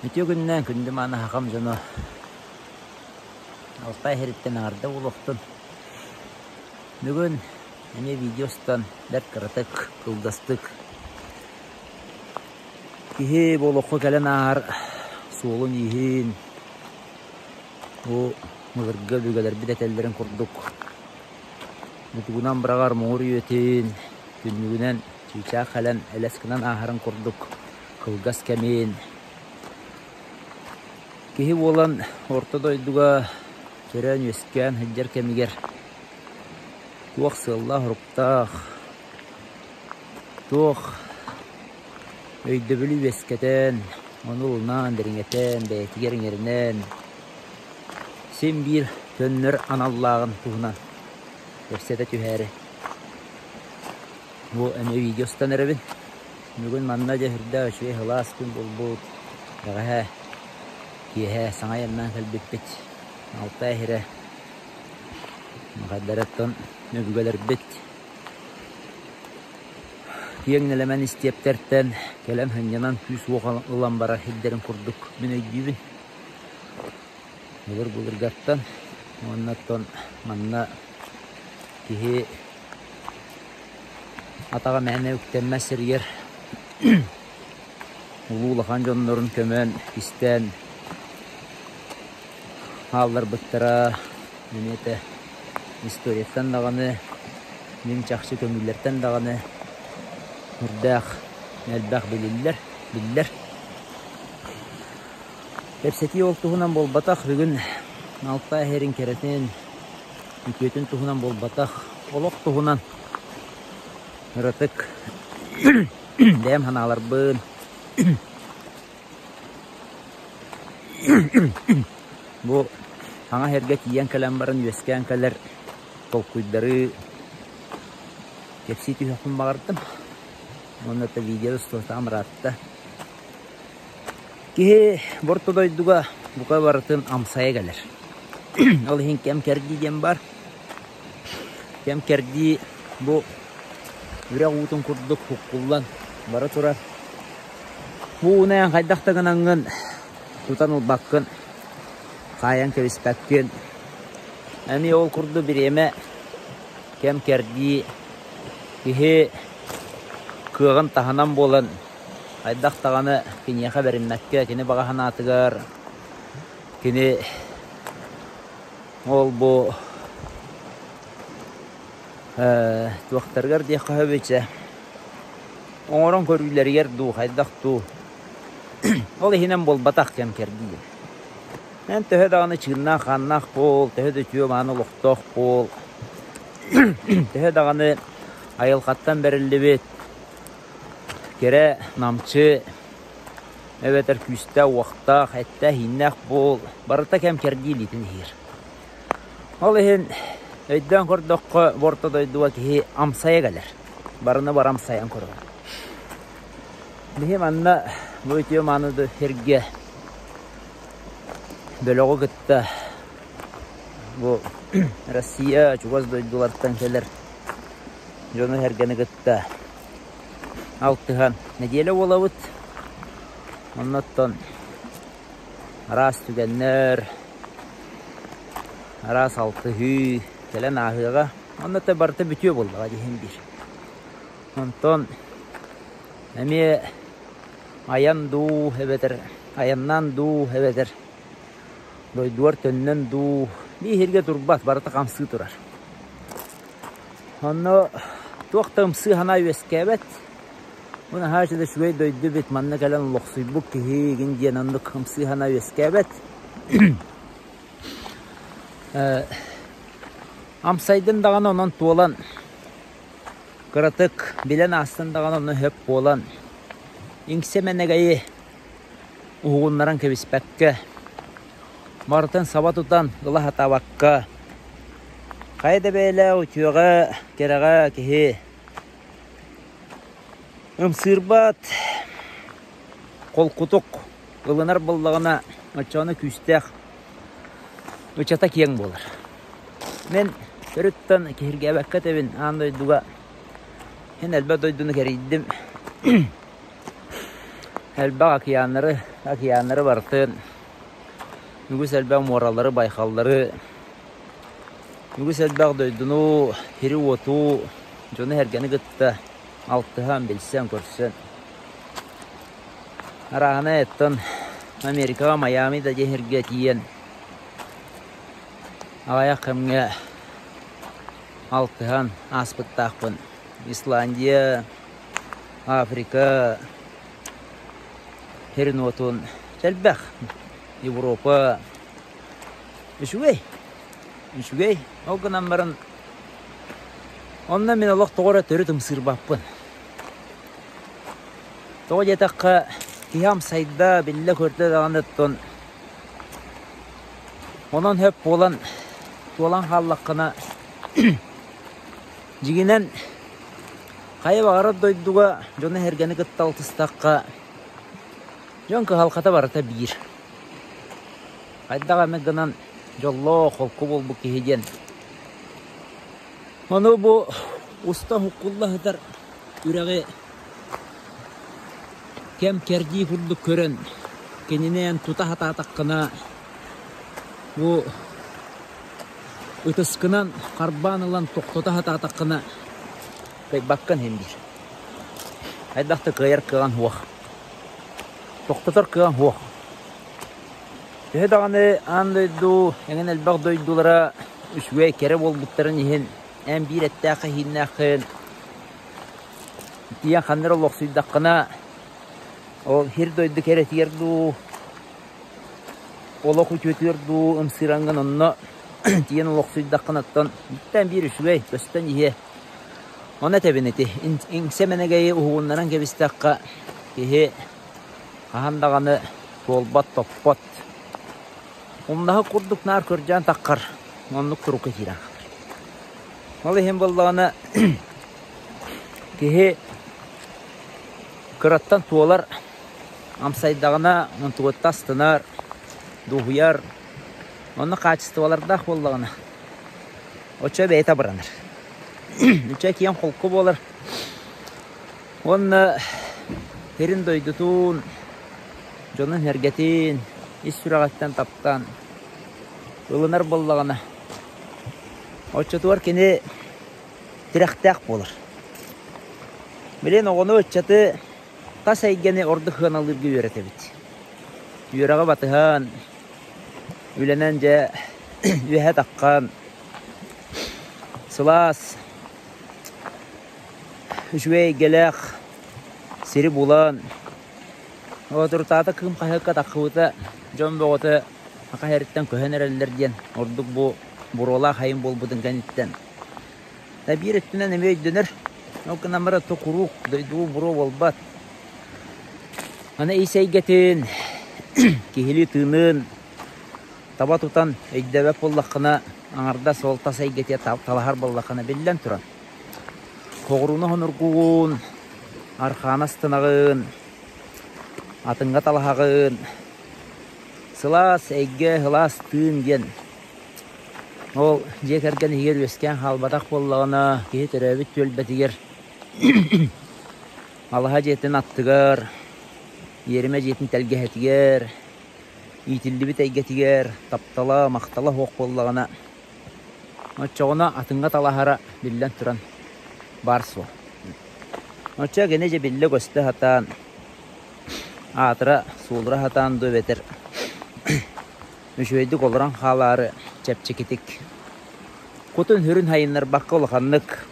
Үтүө күннээн күндү мааны хахам дьоно Алтай иһириттэн аҥарда буолуохтун. Бүгүн эмиэ видео устан бэрт кыратык, кылгастык киһи бу олоххо кэлэн ааһар суолун-ииһин бу былыргы өбүгэлэрбит этэллэрин курдук мутугунан быраҕар муҥур үйэтин түннүгүнэн чыычаах кэлэн элэс гынан ааһарын курдук кылгас кэмин киһи буолан орто дойдуга төрөөн-үөскээн сылдьар кэмигэр туох сыаллаах-соруктаах, туох өйдөбүлү үөскэтэн, ону ылынан, дириҥэтэн, бэйэтигэр иҥэринэн син биир төннөр аналлааҕын туһунан кэпсэтэ түһээри бу эмиэ видео устан эрэбин. Бүгүн манна дьэ сүрдээх үчүгэй сылаас күн буолбут. Бэҕэһээ киэһэ саҥа айаннаан кэлбиппит. Алтай иһирэ Хайдарыттан өбүгэлэрбит киэҥ нэлэмэн истиэптэртэн кэлэн сынньанан күүс-уох ылан барар сирдэрин курдук мин өйдүүбүн. Былыр-былыргаттан уонна оттон манна киһи атаҕа мээнэ үктэммэт сиригэр улуу улахан дьоннорун көмөн, истэн хаалларбыттара эмиэ этэ историяттан даҕаны, мин чахчы көмүүлэртэн даҕаны сүрдээх элбэх билиллэр, биллэр. Кэпсэтии ол туһунан буолбатах, бүгүн Алтай иһэрин кэрэтин, үтүөтүн туһунан буолбатах, олох туһунан ырытык бэйэм санааларбын бу саҥа сиргэ тиийэн кэлэн баран үөскээн кэлэр толкуйдары кэпсии түһүөхпүн баҕардым. Уонна это видео устуохтаам ыраатта. Киһи бу орто дойдуга бука барытын амсайа кэлэр. Ол иһин кэм-кэрдии диэн баар. Кэм-кэрдии бу үрэх уутун курдук уккуллан бара турар. Бу ууну эн хайдах да гынаҥҥын тутан ылбаккын, хаайан кэбиспэккин. Эмиэ ол курдук бириэмэ кэм-кэрдии киһи кыаҕын таһынан буолан хайдах даҕаны киниэхэ бэриммэккэ, кини баҕа санаатыгар, кини ол-бу туохтарыгар диэххэ сөбүй чэ, оҥорон көрүүлэригэр дуу, хайдах дуу, ол иһинэн буолбатах кэм кэрдии. Эн төһө даҕаны чыыннаах-хааннаах буол, төһө да үтүө-мааны олохтоох буол, төһө даҕаны айылҕаттан бэриллибит Кэрэ, намчы эбэтэр күүстээх-уохтаах, эттээх-ииннээх буол, барыта кэм кэрдии илиитин иһиир. Ол иһин өйдөөн көрдөххө, бу орто дойдуга киһи амсайа кэлэр. Барыны бары амсайан көрөр. Биһи манна бу үтүө мааны сиргэ бөлөҕү кытта бу Россия чугас дойдулартан кэлэр дьону-сэргэни кытта алтыһан нэдиэлэ буолабыт. Оннуттан араас түгэннэр, араас алтыһыы кэлэн ааһыаҕа. Онно барыта бүтүө буоллаҕа диһин биир. Онтон эмиэ айан дуу эбэтэр айаннаан дуу эбэтэр дойдугар төннөн дуу биир сиргэ турбат, барыта хамсыы турар. Онно туох да ымсыы санаа үөскээбэт. Бу наһаа да үчүгэй дойду эбит, манна кэлэн олохсуйбут киһи игин диэн оннук ымсыы санаа үөскээбэт. Амсайдын даҕаны онон туолан, кыратык билэн аастын даҕаны онно сөп буолан, иҥсэ мэнэгэйи уһугуннаран кэбиспэккэ, барытын саба тутан ыла сатаабакка, хайа да бэйэлээх үтүөҕэ, кэрэҕэ киһи ымсыырбат, холкутук ылынар буоллаҕына, оччоҕуна күүстээх ычата киэҥ буолар. Мин төрүттэн киһиргээбэккэ этэбин, аан дойдуга син элбэх дойдуну кэрийдим. Элбэх океаннары Океаннары барытын, үгүс элбэх муоралары, байхаллары, үгүс элбэх дойдуну, сири-уоту, дьону-сэргэни кытта алтыһан, билсэн, көрсөн. Арааһынай оттон Америкаҕа Майами да диэн сиргэ тиийэн аҕыйах кэмҥэ алтыһан ааспыттаахпын. Исландия, Африка сирин уотун элбэх. Европа үчүгэй, үчүгэй. Ол гынан баран онно мин олох тоҕо эрэ төрүт ымсыырбаппын. Тоҕо диэтэххэ, киһи амсайда, биллэ-көрдө даҕаны оттон онон сөп буолан туолан хааллаххына дьиҥинэн хайа баҕарар дойдуга дьону-сэргэни кытта алтыстахха дьон кыһалҕата барыта биир. Хайдах эмэ гынан дьоллоох, холку буолбут киһи диэн. Ону бу уста уккулла сытар үрэҕи кэм-кэрдии курдук көрөн, кинини эн тута сатаатаххына, бу ытыскынан харбаан ылан тохтото сатаатаххына, кыайбаккын иһин диир. Хайдах да кыайар кыаҕын суох. Тохтотор кыаҕын суох. Төһө даҕаны аан дойду эҥин элбэх дойдулара үчүгэй кэрэ буолбуттарын иһин, эн биир эттээх-эһииннээххин тиийэн ханна эрэ олохсуйдаххына, ол сир-дойду кэрэтигэр дуу, олох үтүөтүгэр дуу ымсыыраҥҥын онно тиийэн олохсуйдаххына оттон бииртэн биир үчүгэй көстөн иһиэ. Ону этэбин ити иҥсэ мэнэгэйи уһугуннаран кэбистэххэ киһи хаһан даҕаны туолбат-топпот. Умнаһы курдук наар көрдөөн таххар, оннук турукка киирэн хаалар. Ол иһин буоллаҕына киһи кыраттан туолар, амсайдаҕына онтугуттан астынар, дуоһуйар, онно хаачыстыбалардаах буоллаҕына оччо бэйэтэ абыранар. Оччо киэҥ холку буолар. Уонна сирин дойдутун, дьонун-сэргэтин ис сүрэҕиттэн таптаан ылынар буоллаҕына, оччотугар кини тирэхтээх буолар. Билигин оҕону, ыччаты тас эйгэни ордук сыаналыырга үөрэтэбит. Үөрэҕи батыһан, үлэнэн дьэ үөһэ таххан, сылаас, үчүгэй эйгэлээх сири булан, Оҕотурутаата Кыым хаһыакка таххыбыта дьон бөҕөтө саха сириттэн көһөн эрэллэр диэн ордук бу буруолаах айан буолбутун кэнниттэн. Биир өттүнэн эмиэ өйдөнөр, ол гынан баран то куруук дойдуга буруо буолбат. Аны ис эйгэтин, киһилии тыынын таба тутан өйдөөбөт буоллаххына, аҥардас ол тас эйгэтигэр талаһар буоллаххына, биллэн туран, Хоҕурууну хонургугун, архааны астынаҕын, атыҥҥа талаһаҕын, сылаас эйгэ, сылаас тыын диэн ол дьиэ кэргэн иһигэр үөскээн хаалбатах буоллаҕына, киһи төрөөбүт түөлбэтигэр алаһа дьиэтин аттыгар, иэримэ дьиэтин тэлгэһэтигэр, иитиллибит эйгэтигэр таптала, махтала суох буоллаҕына, Оччоҕуна атыҥҥа талаһара, биллэн туран, баар суол. Оччо кини дьэ биллэ-көстө сатаан, аатыра, суолура сатаан дуу эбэтэр үчүгэйдик олорон хаалаары чэпчэкитик кутун-сүрүн хайыннарбакка улаханнык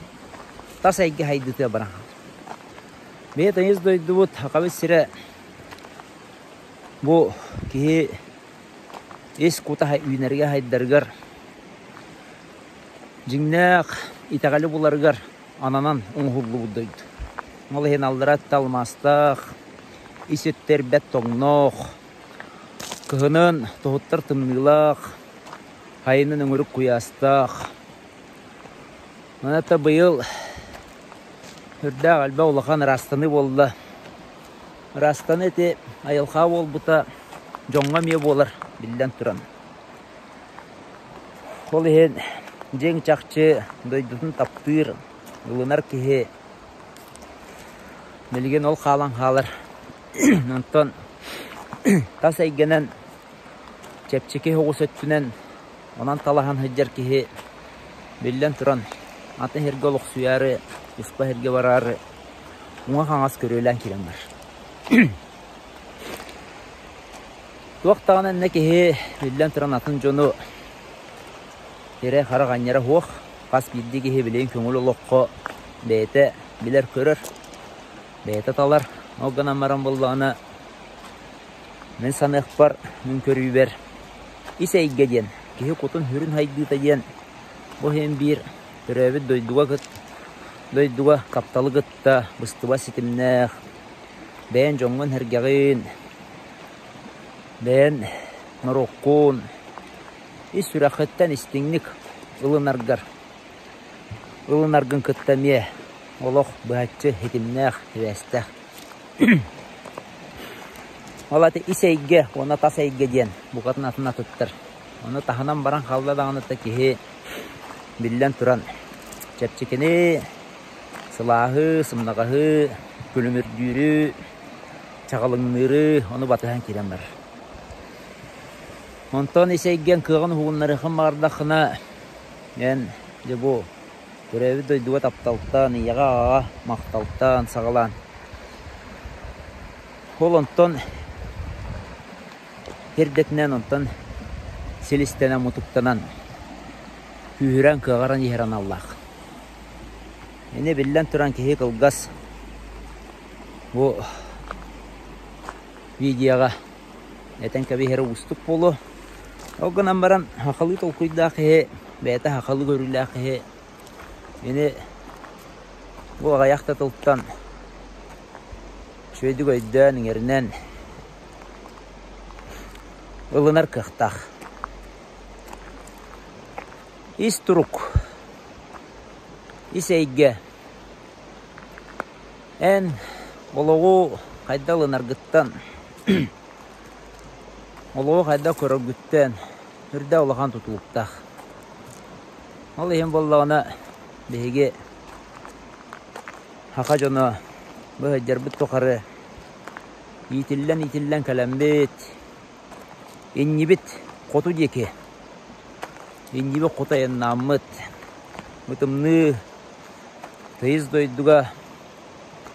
тас эйгэ хайдытыа баран хаалар. Бэйэ тыйыс дойдубут Сахабыт сирэ бу киһи ис кута үүнэргэ хайдарыгар дьиҥнээх итэҕэли буларыгар ананан оҥоһуллубут дойду. Ол иһин аллара өттө алмаастаах, ис өттө ирбэт тоҥноох, кыһынын тоһуттар тымныылаах, сайынын өҥүрүк куйаастаах. Манна быйыл сүрдээх элбэх улахан ыраастаныы буолла. Ыраастаныы ити айылҕа буолбута дьоҥҥо эмиэ буолар, биллэн туран. Ол иһин дьиҥ чахчы дойдутун таптыыр, ылынар киһи билигин ол хаалан хаалар. Онтон Тас эйгэнэн чэпчэки соҕус өттүнэн онон талаһан сылдьар киһи биллэн туран атын сиргэ олохсуйаары, туспа сиргэ бараары уҥа-хаҥас көрүөлээн киирэн барар. Туох даҕаны иннэ киһи биллэн туран атын дьону сирэй-харах анньара суох, хас биирдии киһи билигин көҥүл олоххо бэйэтэ билэр-көрөр, бэйэтэ талар. Ол гынан баран буоллаҕына, мин саныахпар, мин көрүүбэр ис эйгэ диэн, киһи кутун-сүрүн сайдыыта диэн бу иһин биир төрөөбүт дойдуга кыт дойдуга тапталы кытта быстыбат ситимнээх, бэйэн дьоҥҥун-сэргэҕин, бэйэн норуоккун ис сүрэххиттэн истиҥник ылынаргар, ылынаргын кытта эмиэ олох быһаччы ситимнээх, сибээстээх. Ол аты ис эйгэ уонна тас эйгэ диэн букатын атын атыттар. Ону таһынан баран хаалла даҕаны да киһи биллэн туран чэпчэкини, сылааһы, сымнаҕаһы, күлүмүрдүүрү, чаҕылыҥныыры ону батыһан киирэн барар. Онтон ис эйгэҥ кыаҕын уһугуннарыаххын баҕардаххына, эн дьэ бу төрөөбүт дойдуга тапталтан, ийэҕэ-аҕаҕа махталтан саҕалаан ол онтон сирдэтинэн, онтон силистэнэн, мутуктанан, күүһүрэн, кыаҕыран иһэр аналлаах. Ини биллэн туран киһи кылгас бу видеоҕа этэн кэбиһэрэ уустук буолуо. Ол гынан баран сахалыы толкуйдаах киһи, бэйэтэ сахалыы көрүүлээх киһи ини бу аҕыйах да тылтан үчүгэйдик өйдөөн, иҥэринэн ылынар кыахтаах. Ис турук, ис эйгэ Эн олоҕу хайдах ылынаргыттан, олоҕу хайдах көрөргүттэн үрдэ улахан тутулуктаах. Ол иһин буоллаҕына биһиги саха дьоно бу сылдьарбыт тухары иитиллэн-иитиллэн кэлэммит, иннибит хоту диэки, иннибит хоту айаннааммыт, бу тымныы Тыйыс дойдуга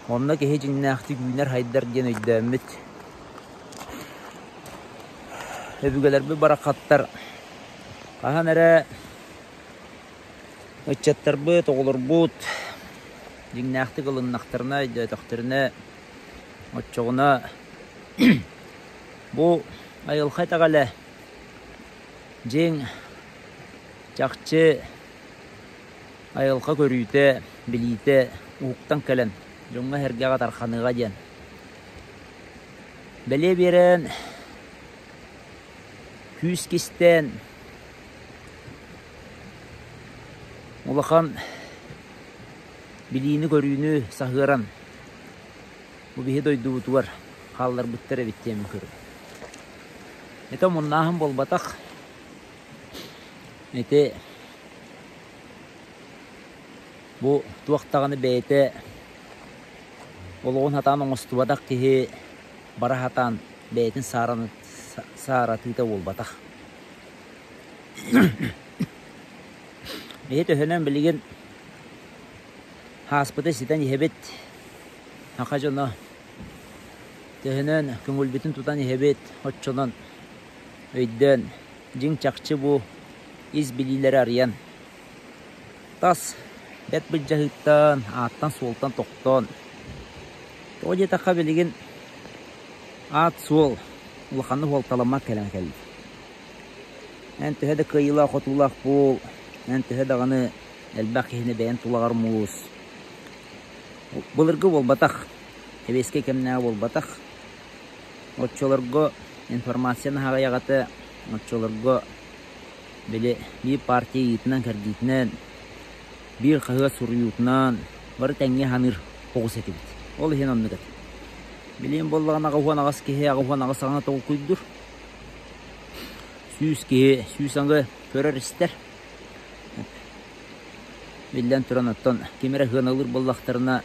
онно киһи дьиҥнээхтик үүнэр-сайдар диэн өйдөөммүт өбүгэлэрбит барахсаттар хаһан эрэ ыччаттарбыт, оҕолорбут дьиҥнээхтик ылыннахтарына, өйдөөтөхтөрүнэ оччоҕуна бу айылҕа итэҕэлэ дьиҥ чахчы Айылҕа көрүүтэ, билиитэ уһуктан кэлэн, дьоҥҥо-сэргэҕэ тарханыаҕа диэн бэлиэ биэрэн, күүс кистээн, улахан билиини-көрүүнү саһыаран бу биһи дойдубутугар хаалларбыттар эбит диэн көрөбүн. Ити омуннааһын буолбатах. Ити Бу туох даҕаны бэйэтэ олоҕун сатаан оҥостубатах киһи бара сатаан бэйэтин сааратыыта буолбатах. Биһи төһөнөн билигин ааспыты ситэн иһэбит, саха дьоно төһөнөн көҥүлбүтүн тутан иһэбит, оччонон өйдөөн, дьиҥ-чахчы бу ис билиилэри арыйан Тас бэрт былдьаһыыттан, ааттан-суолтан тохтоон, тоҕо диэтэххэ билигин аат-суол улаханнык уолталаммат кэлэн кэллэ. Эн төһө да кыайыылаах-хотуулаах буол, эн төһө даҕаны элбэх киһини бэйэн тулаҕар муус. Былыргы буолбатах, сэбиэскэй кэмнээҕи буолбатах. Оччолорго информация наһаа аҕыйах этэ, оччолорго Били биир партия ыйыытынан-кэрдиитинэн, биир хаһыат суруйуутунан бары тэҥҥэ саныыр оҕус этибит. Ол иһин оннук этэ. Билигин буоллаҕына 88 киһи 88 саҥа толкуйдуур. 100 киһи 100 аҥы көрөр-истэр. Биллэн туран, оттон ким эрэ сыаналыыр буоллахтарына,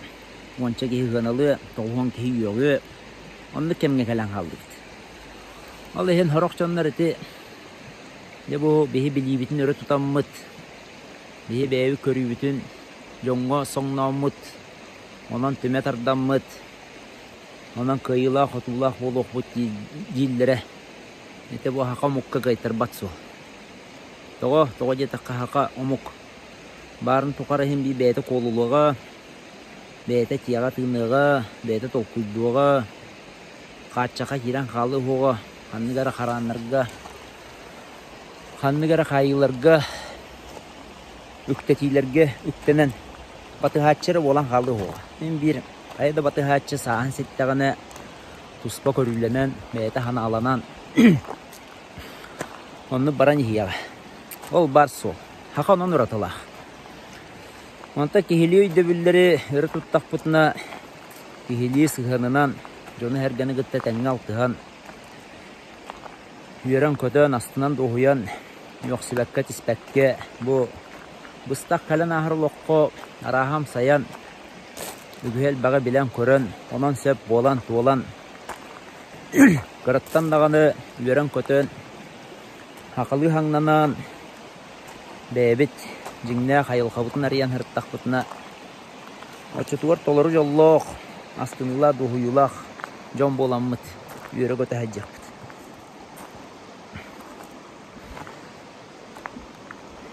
уонча киһи сыаналыа, 90 киһи үөҕүө. Оннук кэмҥэ кэлэн хааллыбыт. Ол иһин сорох дьоннор ити дьэ бу биһи билиибитин өрө тутаммыт, биһи бэйэбит көрүүбүтүн дьоҥҥо соҥнооммут, онон түмэ тардаммыт, онон кыайыылаах-хотуулаах буолуохпут дииллэрэ ити бу саха омукка кыайтарбат суол. Тоҕо? Тоҕо диэтэххэ саха омук баарын тухары иһин биир бэйэтэ куолулуоҕа, бэйэтэ тиэҕэ тыыныаҕа, бэйэтэ толкуйдуоҕа, хааччахха киирэн хаалыы уһуоҕа, ханнык эрэ харааннарга, ханнык эрэ хаайыыларга, үктэтиилэргэ үктэнэн батыһааччы эрэ буолан хаалыы уһуоҕа. Мин биир хайа да батыһааччы сааһын ситтэҕинэ туспа көрүүлэнэн, бэйэтэ санааланан оннук баран иһиэҕэ. Ол баар суол. Саха онон уратылаах. Онтон киһилии өйдөбүллэри өрө туттахпытына, киһилии сыһыанынан дьону-сэргэни кытта тэҥҥэ алтыһан, үөрэн-көтөн, астынан-дуоһуйан, үөхсүбэккэ-тиспэккэ бу быстах кэлэн ааһар олоххо арааһа амсайан, үгүһү элбэҕи билэн-көрөн, онон сөп буолан-туолан, кыраттан даҕаны үөрэн-көтөн, сахалыы хаҥнанан, бэйэбит дьиҥнээх айылҕабытын арыйан сырыттахпытына, оччотугар толору дьоллоох, астыныылаах, дуоһуйуулаах дьон буоламмыт үөрэ-көтө сылдьыахпыт.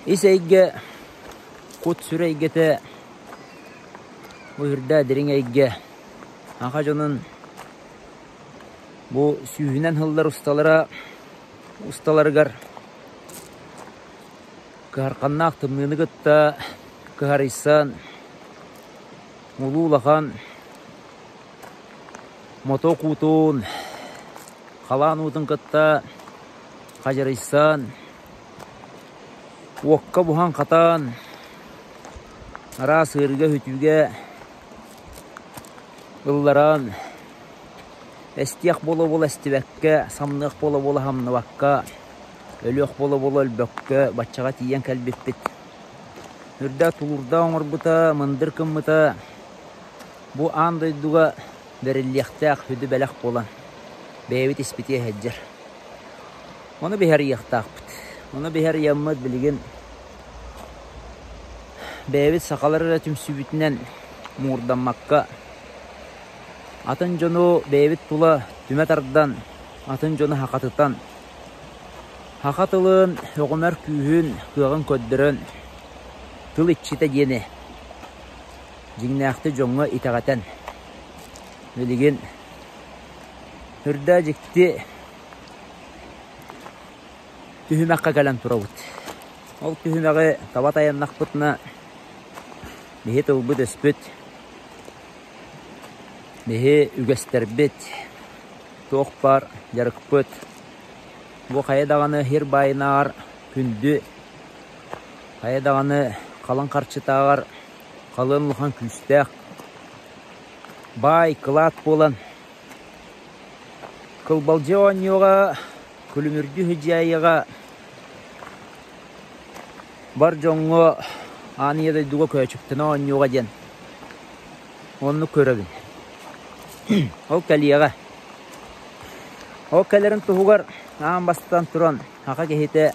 Ис эйгэ, кут-сүр эйгэтэ бу үрдээ дириҥ эйгэ саха дьонун бу сүүһүнэн сыллар усталара усталарыгар кыһарханнаах тымныыны кытта кыһарыйсан улуу улахан мотуок уутун, халаан уутун кытта хадьырыйсан, уокка буһан-хатан, араас ыарыыга-сүтүүгэ ылларан, эстиэх буола-буола эстибэккэ, самныах буола-буола самныбакка, өлүөх буола-буола өлбөккө баччаҕа тиийэн кэлбиппит. Үрдээх тулуурдаах оҥорбута, мындыр гыммыта бу аан дойдуга бэриллиэхтээх сүдү бэлэх буолан бэйэбит испитигэр сылдьар. Ону биһи арыйыахтаахпыт. Ону биһи арыйаммыт билигин бэйэбит сахалар эрэ түмсүүбүтүнэн муҥурдаммакка атын дьону бэйэбит тула түмэ тардан, атын дьону хахатытан, саха тылын сөҕүмэр күүһүн, кыаҕын көрдөрөн тыл иччитэ диэни дьиҥнээхтик дьоҥҥо итэҕэтэн билигин үрдээ дьикти түһүмэххэ кэлэн турабыт. Ол түһүмэҕи таба тайаннахпытына биһи тылбыт-өспүт, биһи үгэстэрбит, туох баар дьарыкпыт бу хайа даҕаны сир баайынааҕар күндү, хайа даҕаны халыҥ харчытааҕар халыан улахан күүстээх баай кылаат буолан кылбалдьы оонньууга күлүмүрдүү сыдьаайыга бар дьоҥҥо аан ийэ дойдуга көөчүктэнэ оонньууга диэн оннук көрөбүн. Ол кэлиэҕэ. Ол кэлэрин туһугар аан бастатан туран саха киһитэ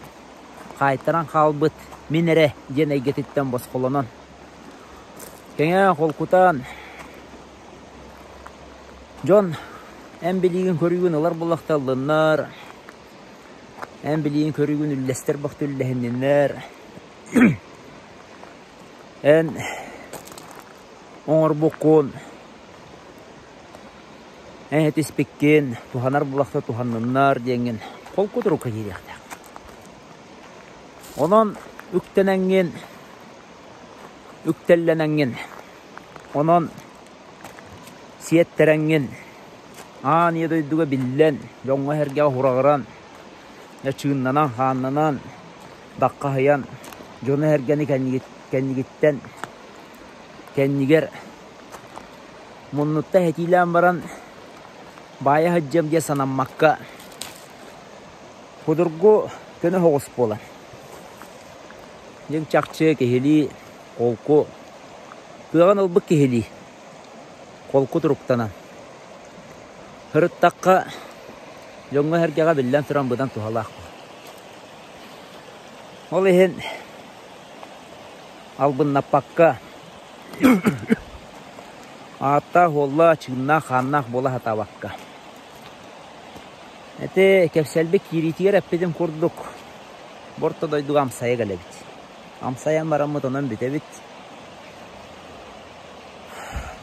хаайтаран хаалбыт мин эрэ диэн эйгэтиттэн босхолонон, кэҥээн холкутаан, дьон эн билиигин көрүүгүн ылар буоллахта ыллыннар, эн билиигин көрүүгүн үллэстэр бахта үллэһинниннэр, эн оҥорбуккун, эн этиспиккин туһанар буоллахта туһанныннар диэҥҥин холку турукка киириэхтээх. Онон үктэнэҥҥин, үктэллэнэҥҥин, онон сиэттэрэҥҥин аан ийэ дойдуга биллэн, дьоҥҥо-сэргэҕэ ураҕыран, чыыннанан, хааннанан, даххаһыйан, дьону-сэргэни кэннигиттэн кэннигэр муннутта этиилээн баран баайа сылдьыам диэн санаммакка Судургу көнө соҕус буолар. Дьиҥ чахчы киһилии холку, кыаҕын ылбыт киһилии холку туруктанан. Сырыттахха, Дьоҥҥо-сэргэҕэ биллэн туран быдан туһалаах буолар. Ол иһин албыннаппакка ааттаах-уоллаах, чыыннаах-хааннаах буола сатаабакка. Ити кэпсэлбит киириитигэр эппитим курдук, бу орто дойдуга амсайа кэлэбит. Амсайан бараммыт онон бүтэбит.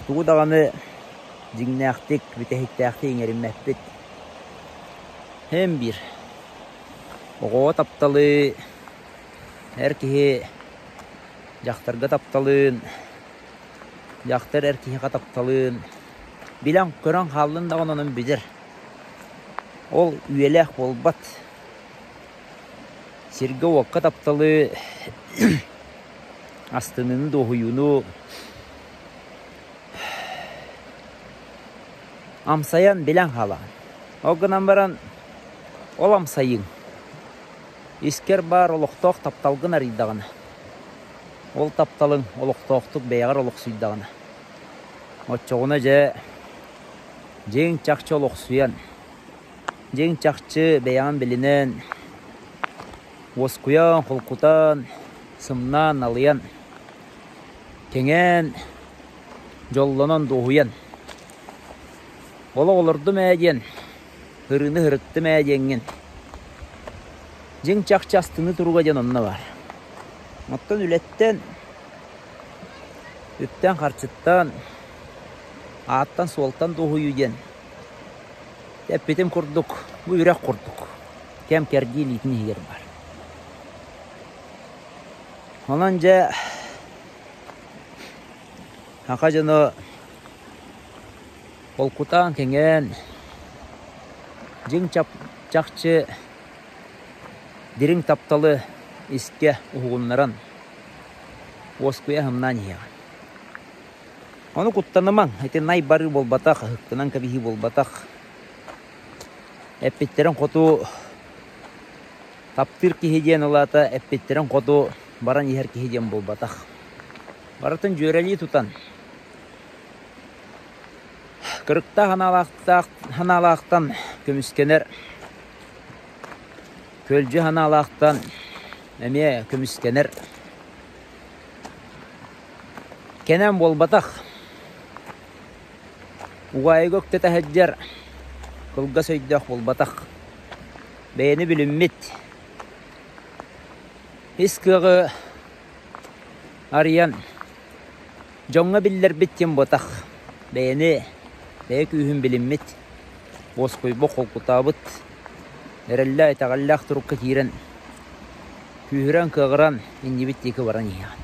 Тугу даҕаны дьиҥнээхтик, бүтэһиктээхтик иҥэриммэппит. Һэм биир оҕоҕо тапталы, эр киһи дьахтарга тапталын, дьахтар эр киһиэхэ тапталын билэн көрөн хааллын даҕаны онон билэр. Ол үйэлээх буолбат. Сиргэ-уокка тапталы, астыныыны, дуоһуйууну амсайан билэн хаалаҕын. Ол гынан баран ол амсайыыҥ искэр баар олохтоох тапталгын арыйдаҕына, ол тапталыҥ олохтоохтук бэйэҕэр олохсуйдаҕына, оччоҕуна дьэ дьиҥ чахчы олохсуйан, дьиҥ чахчы бэйэҕин билинэн, уоскуйан, холкутан, сымнаан, налыйан, кэҥээн, дьоллонон, дуоһуйан олох олордум ээ диэн, ырыыны ырыттым ээ диэҥҥин дьиҥ чахчы астыныы туруга диэн онно баар. Оттон үлэттэн, үптэн-харчыттан, ааттан-суолтан дуоһуйуу диэн эппитим курдук, бу үрэх курдук кэм-кэрдии илиитин иһигэр баар. Онон дьэ саха дьоно холкутаан кэҥээн, дьиҥ чахчы дириҥ тапталы искэ уһугуннаран, уоскуйа аһымнаан иһиэҕэ. Ону куттанымаҥ, ити най барыы буолбатах, ыһыктынан кэбиһии буолбатах. Эппиттэрин хоту таптыыр киһи диэн ылаата эппиттэрин хоту баран иһэр киһи диэн буолбатах. Барытын дьүөрэлии тутан, кырыктаах санаалаахтан көмүскэнэр, көлдьү санаалаахтан эмиэ көмүскэнэр. Кэнэн буолбатах, угаайыга үктэтэ сылдьар кылгас өйдөөх буолбатах, бэйэни билиммит, ис кыаҕы арыйан дьоҥҥо биллэрбит диэн буотах, бэйэни бэйэ күүһүн билиммит, уоскуйбут, холкутаабыт, эрэллээх, итэҕэллээх турукка киирэн күүһүрэн-кыаҕыран иннибит диэки баран иһиэҕин.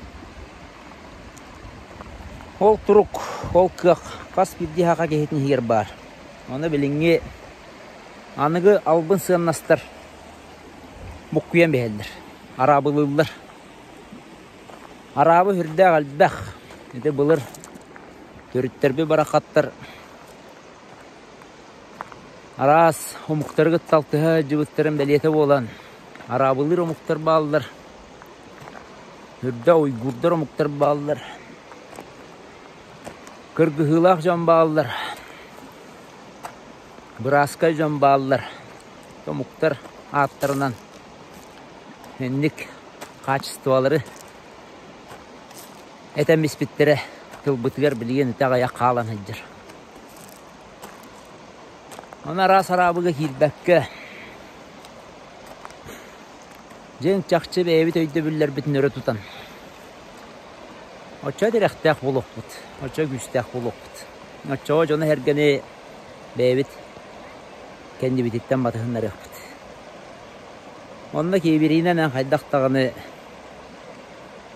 Ол турук, ол кыах хас биирдии саха киһитин иһигэр баар. Ону билиҥҥи аныгы албын сыаннастар буккуйан биһэллэр, араабылыыллар. Араабы сүрдээх элбэх. Ити былыр төрүттэрбит барахаттар араас омуктары кытта алтыһа сылдьыбыттарын бэлиэтэ буолан, араабылыыр омуктар бааллар, үрдэ уйгурдар омуктар бааллар, кыргыһыылаах дьон бааллар, бырааскай дьон бааллар. Омуктар ааттарынан инник хаачыстыбалары этэн биспиттэрэ тылбытыгар билигин ити аҕыйах хаалан сылдьар. Ону араас араабыга киирбэккэ, дьиҥ чахчы бэйэбит өйдөбүллэрбитин өрө тутан, оччо тирэхтээх буолуохпут, оччо күүстээх буолуохпут. Оччоҕо дьону-сэргэни бэйэбит кэннибититтэн батыһыннарыахпыт. Онно киибириинэн эн хайдах даҕаны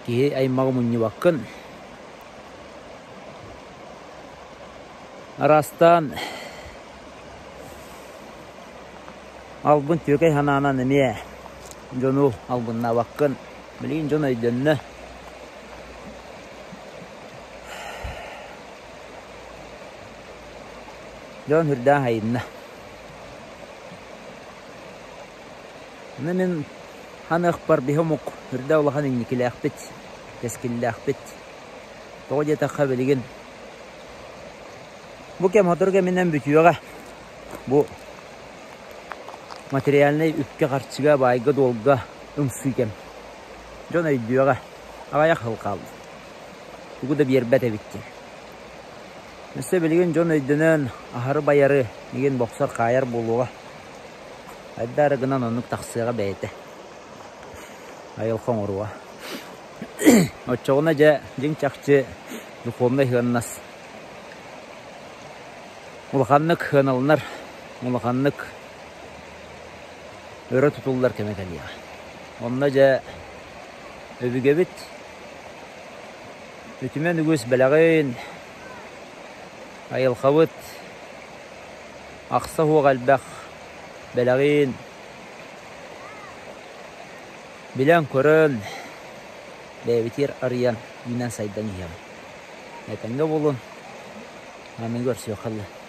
киһи аймаҕы мунньубаккын. Араастаан албын түөкэй санаанан эмиэ дьону албыннаабаккын. Билигин дьон өйдөннө. Дьон сүрдээх айынна. Аны мин ханыахпар биһи омук үрдэ улахан инникилээхпит, кэскиллээхпит. Тоҕо диэтэххэ билигин бу кэм сотору кэминэн бүтүөҕэ. Бу Материальнай үпкэ-харчыга, баайга-дуолга ымсыы кэм. Дьон өйдүөҕэ, аҕыйах сыл хаалла. Тугу да биэрбэт эбит диэн. Өссө билигин дьон өйдөнөн, аһары байары миигин бохсор-хаайар буолуоҕа. Хайда эрэ гынан оннук тахсыаҕа бэйэтэ. Айылҕа оҥоруоҕа. Оччоҕуна дьэ дьиҥ-чахчы духовнай сыаннас улаханнык сыаналанар, улаханнык өрө тутуллар кэмэ кэлиэҕэ. Онно дьэ өбүгэбит үтүмэн үгүс бэлэҕин, айылҕабыт ахса суох элбэх бэлэҕин билэн-көрөн, бэйэбитигэр арыйан үүнэн-сайдан иһиэҕиҥ. Этэҥҥэ буолун, аныгы көрсүөххэ дылы.